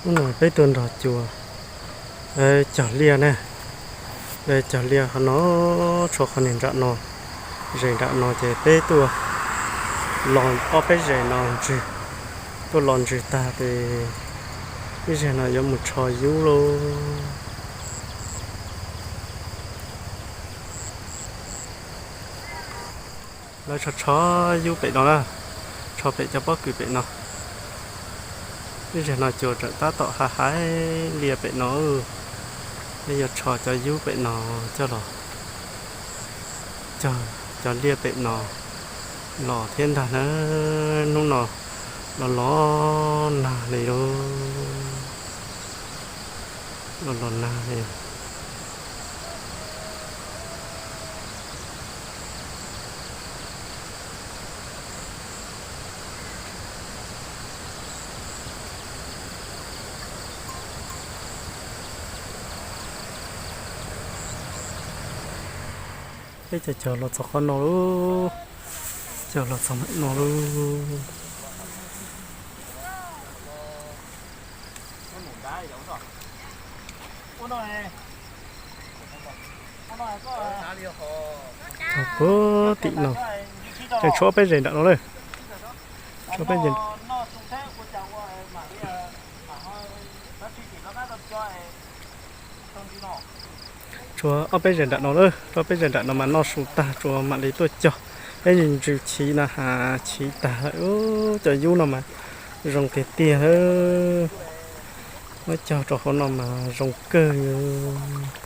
Hnub no peb tuaj nrog cua cog liaj na. Cog liaj qhov no, tshuav qhov niag nram no, zes nram no ces peb tuaj los ob peb zes no ntswg, tuaj los ntswg tag ces ib zes no yuav mus tsho yub lauj. Lawv tsho tsho yub pem no na, tsho pem cov pob kws pem no. Ib zes no cua tseem tab tom hais hais liaj pem no, peb yuav tsho cov yub pem no coj los cog cov liaj pem no los thiab ntag na. Hnub no los los nag li lauj, los los nag li. Peb cog cog los txog qhov no lauj, cog los txog ntawm no lauj. Txog puag tim no, tseem tshuav peb zes nram no lawm, tshuav peb zes. Tshuav ob peb zes nram no lawm, tshuav peb zes nram no mas noj su tag tsuas mam li tuaj cog. Peb ntsws chiv no has chiv tag lawm, cov yub no mas zoo tiag tiag. Muab cog rau hauv no mas zoo kawg.